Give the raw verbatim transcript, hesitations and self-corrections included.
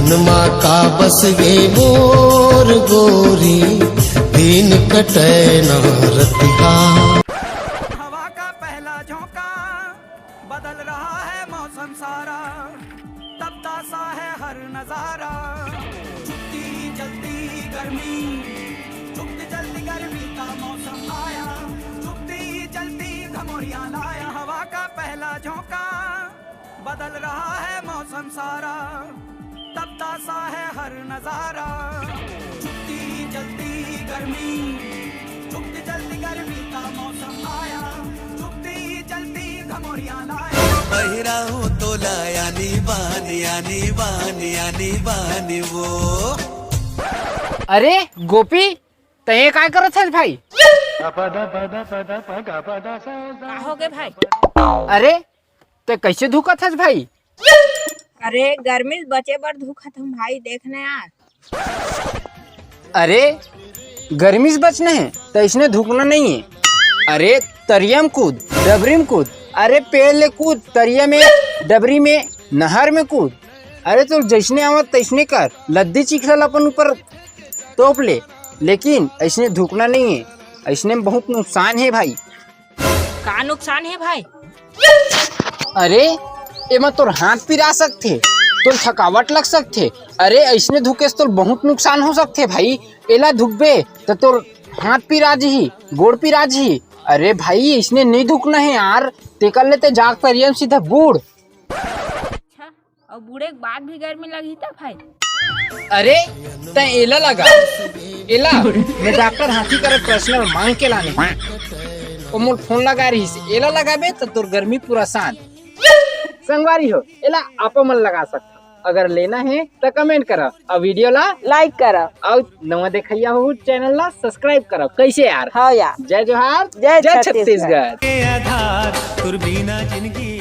नमा का बस गे मोर गोरी, दिन कटे ना रतिहा। हवा का पहला झोंका, बदल रहा है मौसम सारा, तपता सा है हर नजारा। चुपती चलती गर्मी, चुपती चलती गर्मी का मौसम आया, चुपती चलती घमोरिया लाया। हवा का पहला झोंका, बदल रहा है मौसम सारा, तपता सा है हर नजारा। चुपती चलती गर्मी, चुपती चलती गर्मी का मौसम आया, चुपती चलती घमोरिया लाया। बहिराहू तोला यानी बान यानी बान यानी बान वो। अरे गोपी, तैं काय करत हस भाई? का होगे भाई? अरे, तैं कैसे धुकत हस भाई? अरे, गर्मी से बचे बर धुकत हूँ भाई, देख ना यार। अरे, गर्मी से बचना है तो इसने धुकना नहीं है। अरे, तरिया में कूद, डबरी में कूद, अरे पेड़ ले कूद, तरिया में, डबरी में, नहर में कूद। अरे, तो जैसने आवत तैसने कर, लद्दी चिखल अपन ऊपर तोप ले, लेकिन ऐसने धुकना नहीं है। ऐसने में बहुत नुकसान है भाई। का नुकसान है भाई? अरे, एमा तोर हाथ पिरा सकथे, तोर थकावट लग सकथे। अरे, ऐसने धुके से तोर बहुत नुकसान हो सकथे भाई। एला धुकबे त तोर हाथ पिरा जही, गोड़ पिरा जही। अरे भाई, ऐसने नहीं धुकना है यार, तेकर ले ते जाग परियम सीधा बूढ़। अच्छा, और बूढ़े के बाद भी गर्मी लगी था भाई? अरे, तैं एला लगा, एला मैं डॉक्टर हाथी करा पर्सनल मांग के लाने। ओ मोर फोन लगा रही से, एला लगाबे त तोर गर्मी पूरा शांत। संगवारी हो, एला आप मन लगा सकथो। अगर लेना है त कमेंट करा और वीडियो ला लाइक करा और नवा देखैया हो चैनल ला सब्सक्राइब करा। कैसे यार? हाँ यार। जय जोहार, जय जय छत्तीसगढ़। छत्तीसगढ़। आधार तुर बिना जिंदगी